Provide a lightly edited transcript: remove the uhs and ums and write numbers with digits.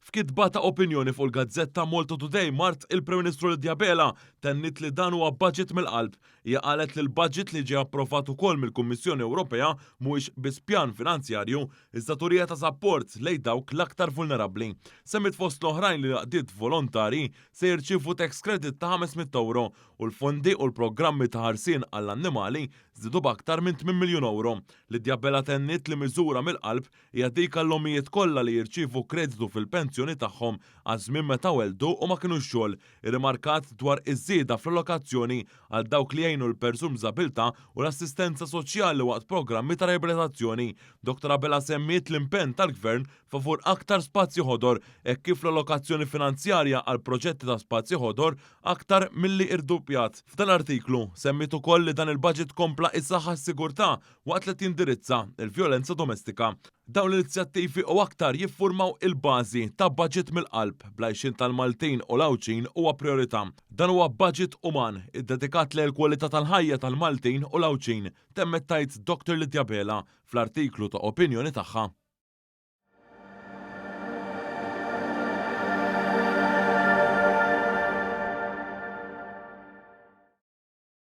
F'kitba ta' opinjoni fuq il-gazzetta Malta Today mart il-Prim Ministru Lydia Abela tenniet li dan huwa budget mill-qalb. Hija qalet li l-budget li ġie approvat ukoll mill-Kummissjoni Ewropea mhuwiex biss pjan finanzjarju iżda turija ta' sapport lejn dawk l-aktar vulnerabbli. Semmiet fost l-oħrajn li l-għaqdiet volontarji se jirċievu tax credit ta' 500 ewro u l-fondi u l-programmi ta' ħarsien għall-annimali żdiedu b'aktar minn 8 miljun ewro. Lydia Abela tenniet li miżura mill-qalb hija dik għall-ommijiet kollha li jirċievu kreditu fil-pensjoni tagħhom għaż-żmien meta welldu u ma kinux xogħol, irrimarkat dwar iż-żieda fl-allokazzjoni għal dawk li jgħinu l-persuni b'diżabilità u l-assistenza soċjali waqt programmi ta' riabilitazzjoni. Dottor Abela semmiet l-impenn tal-Gvern favur aktar spazji ħodor hekk kif l-allokazzjoni finanzjarja għal proġetti ta' spazji ħodor aktar milli irduppjat. F'dan l-artiklu, semmiet ukoll li dan il-baġit kompla isaħħaħ is-sigurtà waqt li qed jindirizza l-vjolenza domestika. Dawn l-inizjattivi u aktar jiffurmaw il-bażi ta' baġit mill-qalb, bl-għajxien tal-Maltin u l-Għawdxin huwa prijorità. Dan huwa baġit uman, iddedikat lejn il-kwalità tal-ħajja tal-Maltin u l-Għawdxin, temmet tgħid Dottor Lydia Abela fl-artiklu ta' opinjoni tagħha.